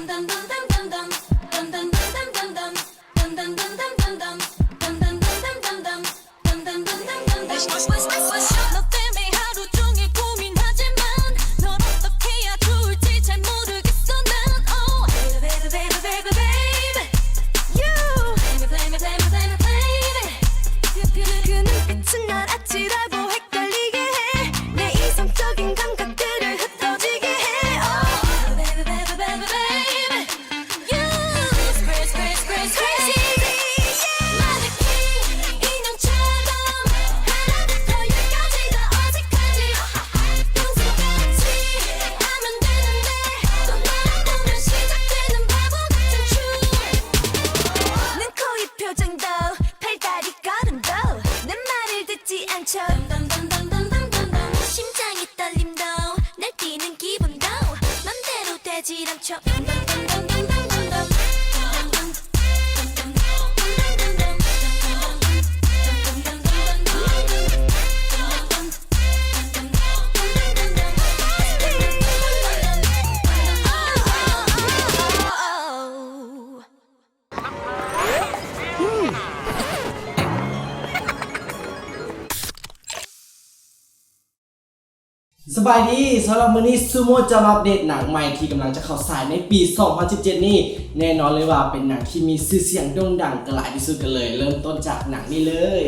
너 때문에 하루 종일 고민하지만 널 어떻게 해야 좋을지 잘 모르겠어 난. Oh baby baby baby baby baby you blame me blame me blame me blame me blame me 그, 그, 그 눈빛은 날 아찔하고 헷갈리게 해 내 이성적인 감각들을 흩어지게 해 Oh baby baby baby baby baby You crazy, crazy, crazy, crazy. 마네킹 인형처럼 하나부터 열까지 다 어색하지. 평소같이 하면 되는데 또 너를 보면 시작되는 바보 같은 춤. 눈, 코, 입 표정도 팔다리 걸음도 내 말을 듣지 않죠. 심장의 떨림도 날뛰는 기분도 맘대로 되질 않죠.ສະບາຍດີ, ສຳລັບມື້ນີ້ Sumo ຈະມາອັບເດດໜັງໃໝ່ທີ່ກຳລັງຈະເຂົ້າສາຍໃນປີສອງພັນສິບເຈັດນີ້. ແນ່ນອນເລີຍວ່າເປັນໜັງທີ່ມີຊື່ສຽງໂດ່ງດັງກັນຫຼາຍທີ່ສຸດກັນເລີຍ. ເລີ່ມຕົ້ນຈາກໜັງນີ້ເລີຍ,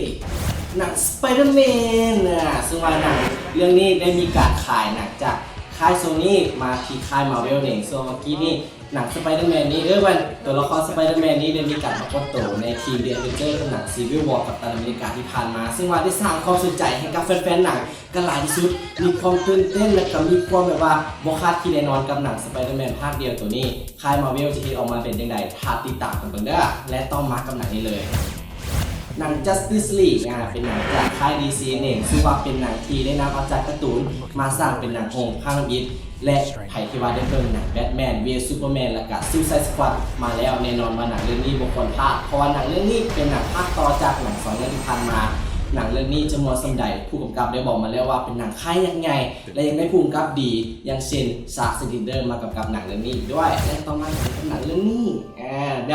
ໜັງ Spider-Man ນະ, ເຊິ່ງວ່າໜັງເລື່ອງນີ້ໄດ້ມີການຂາຍໜັງຈາກຄ້າຍ Sony ມາທີ່ຄ້າຍ Marvel ເອງ. ສ່ວນເມື່ອກີ້ນີ້ ໜັງ Spider-Man ນີ້ ເອີ ແມ່ນ ຕົວລະຄອນ Spider-Man ນີ້ໄດ້ມີການປາກົດໂຕໃນທີມ The Avengers ຂອງໜັງ Civil War ກັບຕັນອາເມລິກາທີ່ຜ່ານມາ, ເຊິ່ງວ່າໄດ້ສ້າງຄວາມສົນໃຈໃຫ້ກັບແຟນໆໜັງກັນຫຼາຍທີ່ສຸດ, ມີຄວາມຕື່ນເຕັ້ນ ແລະ ກໍມີຄວາມແບບວ່າບໍ່ຄາດຄິດແນ່ນອນກັບໜັງ Spider-Man ພາກດຽວໂຕນີ້. ຄ້າຍ Marvel ຈະເຮັດອອກມາເປັນຈັ່ງໃດ ຖ້າຕິດຕາມກັນເບິ່ງເດີ້. ແລະ ຕໍ່ມາກັບໜັງນີ້ເລີຍ. ໜັງ Justice League ອາ ເປັນໜັງຈາກຄ້າຍ ດີຊີ ເອງ, ເຊິ່ງວ່າເປັນໜັງທີ່ໄດ້ນຳເອົາຈາກກາຕູນມາສ້າງເປັນໜັງໂຮງພາກທຳອິດ ແລະ ໃຜທີ່ວ່າໄດ້ເບິ່ງໜັງ Batman v Superman ແລ້ວກະ Suicide Squad ມາແລ້ວ, ແນ່ນອນວ່າໜັງເລື່ອງນີ້ບໍ່ຄວນພາດ, ເພາະວ່າໜັງເລື່ອງນີ້ເປັນໜັງພາກຕໍ່ຈາກໜັງສອງເລື່ອງທີ່ຜ່ານມາ. ໜັງເລື່ອງນີ້ຈະມ່ວນສ່ຳໃດ, ຜູ້ກຳກັບໄດ້ບອກມາແລ້ວວ່າເປັນໜັງຄ້າຍຍັກໃຫຍ່ ແລະ ຍັງໄດ້ຜູ້ກຳກັບດີ ຢ່າງເຊັ່ນ Zack Snyder ມາກຳກັບໜັງເລື່ອງນີ້ອີກດ້ວຍ. ແລະ ຕໍ່ມາເຖິງກັບໜັງເລື່ອງນີ້ ອ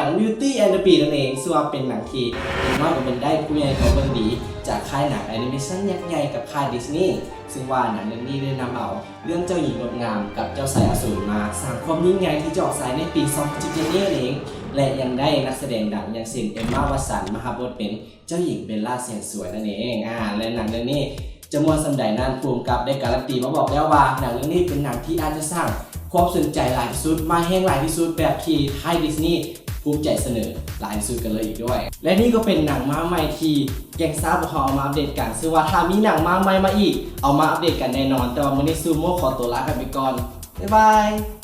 າ Beauty and the Beast ນັ້ນເອງ, ເຊິ່ງວ່າເປັນໜັງທີ່ເດັກນ້ອຍກໍເບິ່ງໄດ້, ຜູ້ໃຫຍ່ກໍເບິ່ງດີ, ຈາກຄ້າຍໜັງແອນິເມຊັນຍັກໃຫຍ່ກັບຄ້າຍ Disney, ເຊິ່ງວ່າໜັງເລື່ອງນີ້ໄດ້ນຳເອົາເລື່ອງເຈົ້າຍິງງົດງາມກັບເຈົ້າຊາຍອະສູນມາສ້າງຄວາມຍິ່ງໃຫຍ່ທີ່ຈະອອກສາຍໃນປີສອງພັນສິບເຈັດນີ້ນັ້ນເອງ, ແລະ ຍັງໄດ້ນັກສະແດງດັງຢ່າງເຊັ່ນ Emma Watson ມາຮັບບົດເປັນ ເຈົ້າຍິງເບລລາແສນສວຍນັ້ນເອງ. ອາ ແລະ ໜັງເລື່ອງນີ້ຈະມ່ວນສ່ຳໃດນັ້ນ, ຜູ້ກຳກັບໄດ້ກາລັນຕີມາບອກແລ້ວວ່າ ໜັງເລື່ອງນີ້ເປັນໜັງທີ່ອາດຈະສ້າງຄວາມສົນໃຈຫຼາຍທີ່ສຸດ, ມາແຮງຫຼາຍທີ່ສຸດ, ແບບທີ່ຄ້າຍ Disney ພູມໃຈສະເໜີຫຼາຍທີ່ສຸດກັນເລີຍອີກດ້ວຍ. ແລະ ນີ້ກໍເປັນໜັງມາໃໝ່ທີ່ແກງຊາພວກເຮົາເອົາມາອັບເດດກັນ, ເຊື່ອວ່າຖ້າມີໜັງມາໃໝ່ມາອີກ ເອົາມາອັບເດດກັນແນ່ນອນ. ແຕ່ວ່າມື້ນີ້ Sumo ຂໍຕົວລາກັນໄປກ່ອນ, ບາຍບາຍ.